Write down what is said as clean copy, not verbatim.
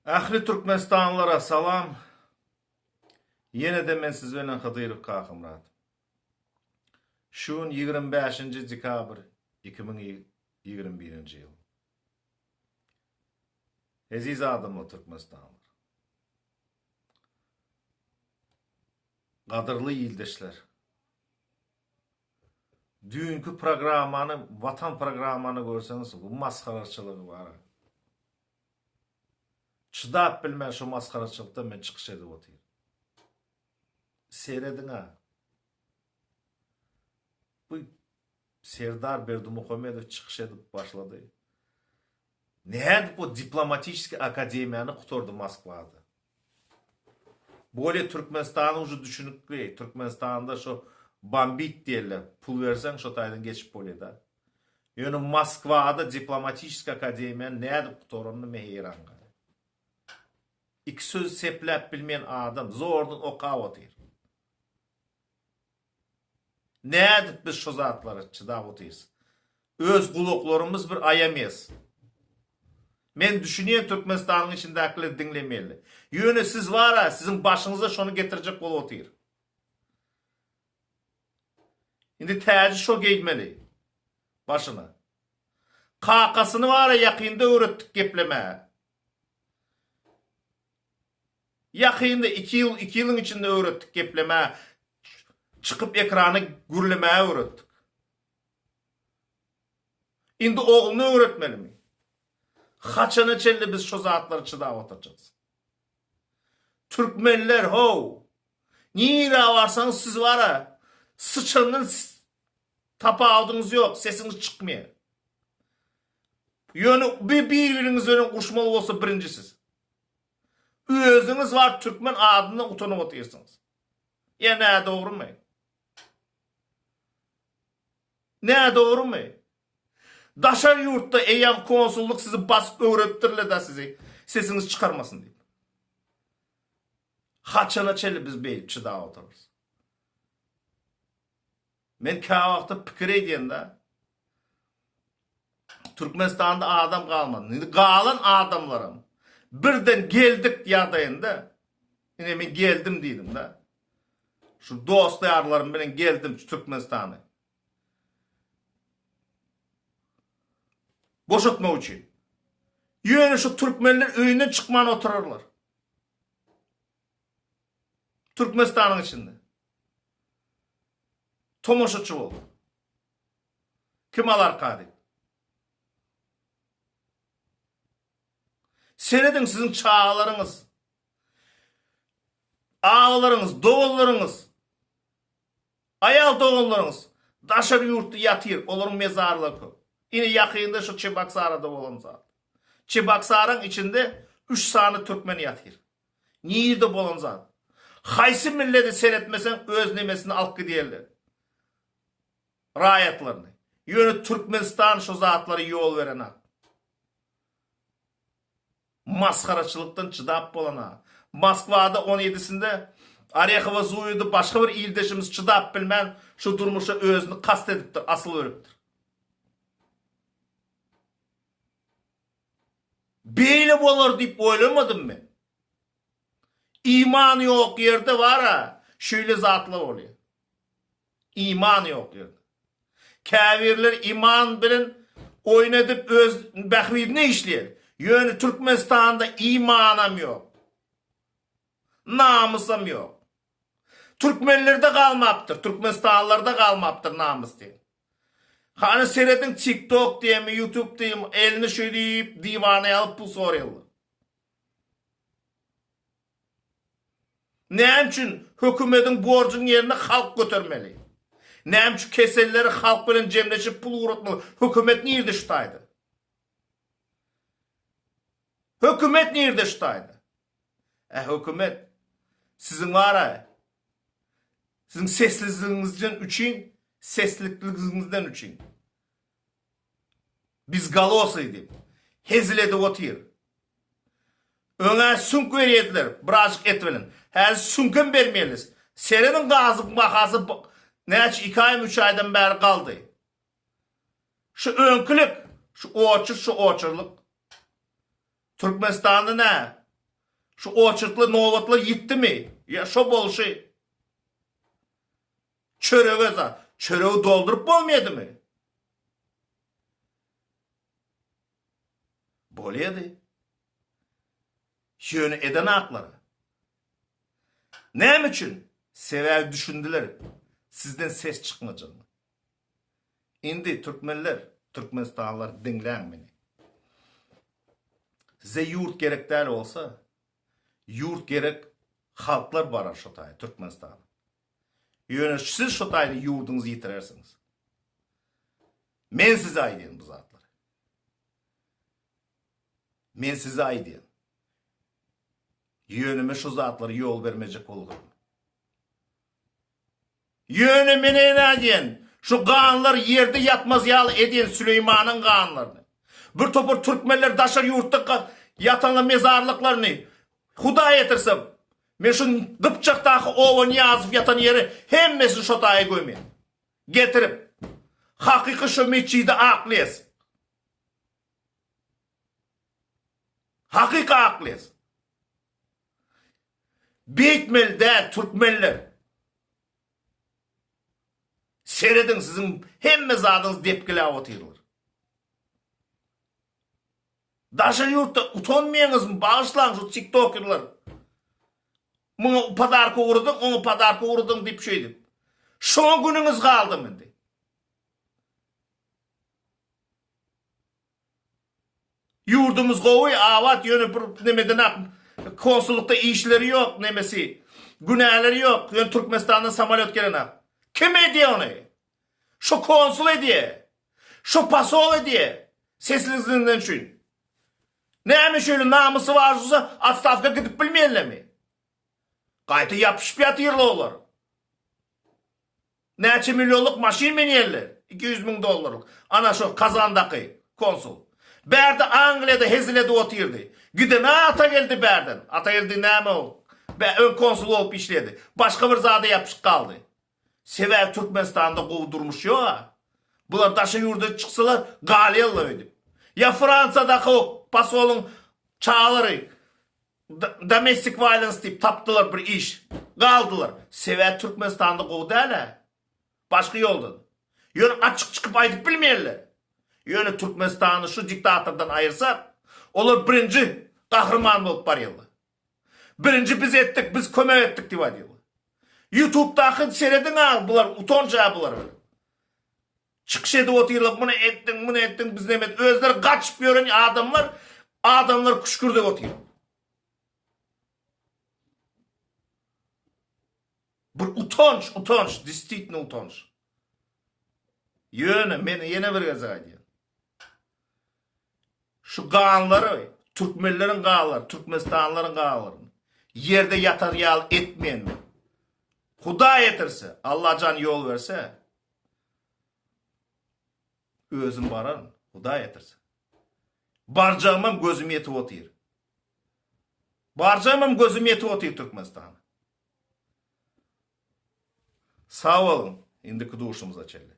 Ähli Türkmenistanlylara salam. Ýene-de men siz bilen Hydyrow Kakamyrat. Şu gün 25-nji dekabr 2021-nji ýyl. Eziz adamlar Türkmenistanlylar. Gadyrly ildeşler. Düýnki programmany Watan programmany görseňiz bu masgaraçylygy bar. Çydap bilmän şu masgaraçylykdan men çykyş edip otyryn. Serediň-ä. Bu Serdar Berdimuhamedow çykyş edip başlady. Nädip o diplomatiçeskiý akademiýany gutardy Moskwada? Bolýa Türkmenistanyň uje düşünikli, Türkmenistanda şo bombit diýerler, pul berseň şo taýdan geçip bolýada. Ýöne Moskwada diplomatiçeskiý akademiýany nädip gutaranyny men heýran galýan. Iki söz sepläp bilmeýän adam zordan okap otyr. Nädip biz şo zatlara çydap otyrys? Öz gulaklarymyz bir aýamyz. Men düşünýän Türkmenistanyň içindäkiler diňlemeli. Ýöne siz bara siziň başyňyza şony getirjek bolup otyr. Indi täji şo geýmeli başyna. Kakasyny bara ýakynda öwretdik geplemäge. Ýakynda iki ýyl, iki ýylyň içinde öwretdik geplemäge, çykyp ekrana gürlemäge öwretdik. Indi ogluny öwretmelimi? Haçana çenli biz şu zatlara çydap oturjagys? Türkmenler how! Nirä barsaňyz siz bara syçandan tapawudyňyz ýok, sesiňiz çykmaýar. Ýöne bir biriňiz bilen uruşmaly bolsa birinji siz. Özüňiz bar türkmen adyndan utanyp otyrsyňyz. Ýa nädogrymy? Nädogrymy? Daşary ýurtda eýýäm konsullyk sizi basyp öwredipdirler-dä sizi sesiňizi çykarmasyn diýip. Haçana çenli biz beýdip çydap oturarys? Men käwagtda pikir edýän-de, Türkmenistanda adam galmady. Indi galan adamlaram birden geldik ýagdaýynda, ine men geldim diýdim-de. Şu dost-ýarlarym bilen geldim şu Türkmenistany. Boşatmak üçin. Ýöne şu türkmenler öýünden çykman oturarlar. Türkmenistanyň içinde. Tomaşaçy bolup. Kim alarka diýip. Serediň siziň çagalaryňyz, agalaryňyz, doganlaryňyz, aýal doganlaryňyz daşary ýurtda ýatyr, olaryň mezarlary köp. Ine ýakynda şu Çebaksarada bolan zat. Çebaksaryň içinde üç sany türkmen ýatyr. Nirde bolan zat? Haýsy millete seretmeseň öz nemesini alyp gidýärler. Raýatlaryny. Ýöne Türkmenistan şu zatlara ýol berenak. Masgaraçylykdan çydap bolana. Moskwada on ýedisinde Orehowa Zuýada başga bir ildeşimiz çydap bilmän şu durmuşa özüni kast edipdir, asyl ölüpdir. Beýle bolar diýip oýlamadym men. Iman ýok ýerde bar-a şeýle zatlar bolýar. Iman ýok ýerde. Käbirler iman bilen oýun edip öz bähbidine işleýär. Ýöne Türkmenistanda imanam ýok. Namysam ýok. Türkmenlerde galmapdyr, Türkmenistanlylarda galmapdyr namys diýen. Hany serediň TikTok diýemi, YouTube diýemi, elini şeýdip diwana ýalyp pul soraýarlar. Näme üçin hökümediň borjunyň ýerine halk götermeli? Näme üçin keselleri halk bilen jemleşip pul ugratmaly? Hökümet nirde şu taýda? Hökümet nirde şu taýda? Ä hökümet siziň bara siziň sessizligiňizden üçin seslikligiňizden üçin bezgolosy diýip hezil edip otyr. Öňä süňk berýärdiler birazjyk et bilen. Häzir süňkem bermeýärler. Serediň gazyň bahasy näçe iki aýmy üç aýdan bäri galdy. Şu öňkülik şu oçur şu oçurlyk. Türkmenistanda nä? Şu oçurtly nobatlar ýitdimi? Ýa şo bolşy. Çörege zat. Çöregi dolduryp bolmaýadymy? Bolýady. Ýöne eden aklar. Näme üçin? Sebäbi düşündiler sizden ses çykmajagyny. Indi türkmenler, türkmenistanlylar diňläň meni. Size ýurt gerek däl bolsa, ýurt gerek halklar barar şo taýa Türkmenistana. Ýöne siz şo taýda ýurduňyzy ýitirersiňiz. Men size aýdýan bu zatlary. Men size aýdýan. Ýöne men şu zatlara ýol bermejek bolguryn. Ýöne men ene diýen, şu ganlar ýerde ýatmaz ýaly edýän Süleýmanyň ganlaryny. Bir topar türkmenler daşary ýurtda ýatanlar mezarlyklaryny Hudaý ýetirse, men şu Gypjakdaky oba Nyýazow ýatan ýeri hemmesini şo taýa gömýän. Getirip. Hakyky şo metjidi aklyes. Hakyky aklyes. Beýtmeli däl türkmenler. Serediň siziň hemme zadyňyzy depgiläp otyrlar. Daşary ýurtda utanmaýaňyzmy bagyşlaň şu tiktokerler. Muňa podarka ugradyň, oňa podarka ugradyň diýip şeýdip. Şoňa günüňiz galdymy indi? Ýurdumyz gowy abat ýöne bir nemeden ak konsullukda işleri ýok nemesi günäleri ýok ýöne Türkmenistandan samolyot gelenak kim edýä ony şo konsul edýä şo pasol edýä seslizinden üçin näme şeýle namysy bar bolsa otstawka gidip bilmeýänlemi gaýta ýapyşyp ýatyrlar olar. Näçe millionlyk maşyn münýärler? 200 müň dollarlyk. Ana şo Kazandaky konsul. Bärde Angliýada hezil edip otyrdy. Giden-ä Atageldi bärden. Atageldi näme ol? Bä öň konsul bolup işledi. Başga bir zada ýapyşyp galdy. Sebäbi Türkmenistanda gowy durmuş ýog-a. Bular daşary ýurda çyksalar galýarlar öýdüp. Ýa Fransiýadaky o posolyň çagalary Domestic violence diýip tapdylar bir iş. Galdylar. Sebäbi Türkmenistanda gowy däl-ä. Başga ýoldan. Ýöne açyk çykyp aýdyp bilmeýärler. Ýöne Türkmenistany şu diktatordan aýyrsak, olar birinji gahryman bolup barýarlar. Birinji biz etdik, biz kömek etdik diýip aýdýarlar. Ýutubdaky serediň-ä bular utanç-ä bular. Çykyş edip otyrlar, muny etdiň, muny etdiň, biz neme etdik. Özleri gaçyp ýören adamlar, adamlar küşkürdep otyr. Bir utanç, utanç, distitno utanç. Ýöne men ýene bir gezek aýdýan. Şu ganlary, türkmenleriň ganlary, türkmenistanlylaryň ganlaryny ýerde ýatar ýaly etmeýän men. Hudaý etirse, Allajan ýol berse, Özüm bararyn, Hudaý ýetirse. Barjagymam gözüm ýetip otyr. Barjagymam gözüm ýetip otyr Türkmenistana. Sag boluň, indiki duşumyza çenli.